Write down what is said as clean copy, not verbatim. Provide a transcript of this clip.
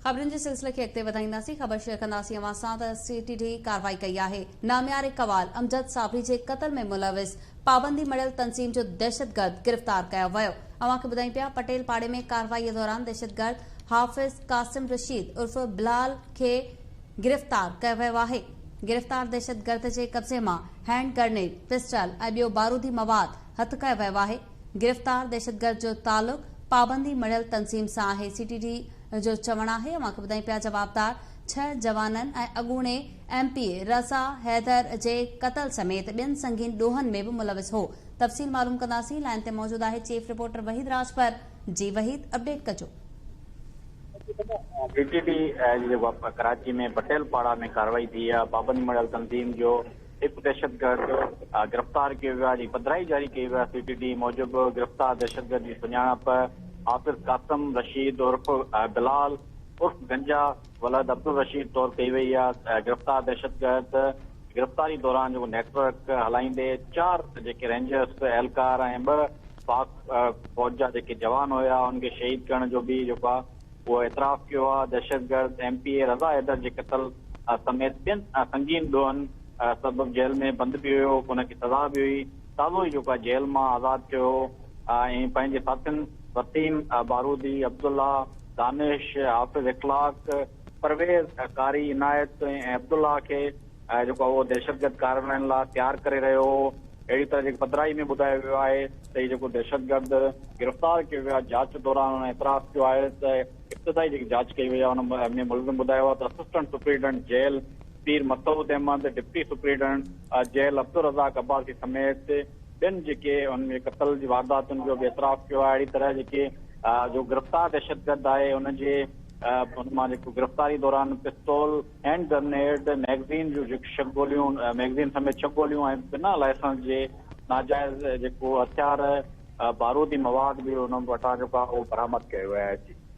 خبرن جي سلسلي کي اڳتي وڌائينداسين. خبر شيئر ڪنداسين اوهان سان ته سي ٽي ڊي ڪارروائي ڪئي آهي. نامياري قوال امجد صابري جي قتل ۾ ملوث پابندي مڙهيل تنظيم جو دهشتگرد گرفتار ڪيو ويو. اوهان کي ٻڌايون پيا پٽيل پاڙي ۾ ڪارروائي دوران دهشتگرد حافظ قاسم رشيد عرف بلال کي گرفتار ڪيو ويو آهي. گرفتار دهشتگرد جي قبضي مان هينڊ گرنيڊ، پسٽل ۽ ٻيو بارودي مواد هٿ ڪيو ويو آهي. گرفتار دهشتگرد جو تعلق پابندي مڙهيل تنظيم سان آهي. سي ٽي ڊي جو چوڻ آهي اوهان کي ٻڌايون پيا جوابدار ڇهه جوانن ۽ اڳوڻي M P A Raza Haider جي قتل سميت ٻين سنگين ڏوهن ۾ به ملوث هو. تفصيل معلوم ڪنداسين لائين تي موجود آهي چيف رپورٽر وحيد راڄپر جي وحيد اپڊيٽ ڪجو. سي ٽي ڊي جي ڪراچي ۾ پٽيل پاڙا ۾ ڪارروائي ٿي آهي پابندي مڙهيل تنظيم جو هڪ دهشتگرد گرفتار ڪيو ويو آهي جي پڌرائي جاري ڪئي وئي آهي سي ٽي ڊي موجب گرفتار دهشتگرد جي سڃاڻپ حافظ قاسم رشيد عرف بلال عرف گنجا ولد عبدالرشيد طور ڪئي وئي آهي گرفتار دهشتگرد گرفتاري دوران جيڪو نيٽ ورڪ هلائيندي چار جيڪي رينجرز اهلڪار ۽ ٻه پاڪ فوج جا جيڪي جوان هيا انهن کي شهيد ڪرڻ جو به جيڪو آهي اهو اعتراف ڪيو آهي، دهشتگرد M P A Raza Haider جي قتل سميت ٻين سنگين ڏوهن سبب جيل ۾ بند به هيو، ان کي سزا به هئي، تازو ئي جيڪو آهي جيل مان آزاد ٿيو هو ۽ پنهنجي ساٿين وسيم بارودي، عبدالله، دانش، حافظ اخلاق، پرويز، قاري عنايت ۽ عبدالله کي جيڪو آهي اهو دهشتگرد ڪاررواين لاء تيار ڪري رهيو هو. اهڙي طرح جيڪي پڌرائي ۾ ٻڌايو ويو آهي ته هي جيڪو دهشتگرد گرفتار ڪيو ويو آهي جاچ دوران هن اعتراف ڪيو آهي ته ابتدائي جيڪي جاچ ڪئي وئي آهي ان ۾ ملزم ٻڌايو آهي ته assistant superintendent jail Pir Masood Ahmed, deputy superintendent jail Abdul Razzaq Abbasi سميت ٻين جيڪي ان ۾ قتل جي وارداتن جو به اعتراف ڪيو آهي. اهڙي طرح جيڪي جو گرفتار دهشتگرد آهي ان جي ان مان جيڪو گرفتاري دوران پستول، هينڊ گرنيڊ، ميگزين جون جيڪي ڇهه گوليون، ميگزين سميت ڇهه گوليون ۽ بنا لائسنس جي ناجائز جيڪو هٿيار، بارودي مواد به ان وٽان جيڪو آهي اهو برآمد ڪيو ويو آهي. جي.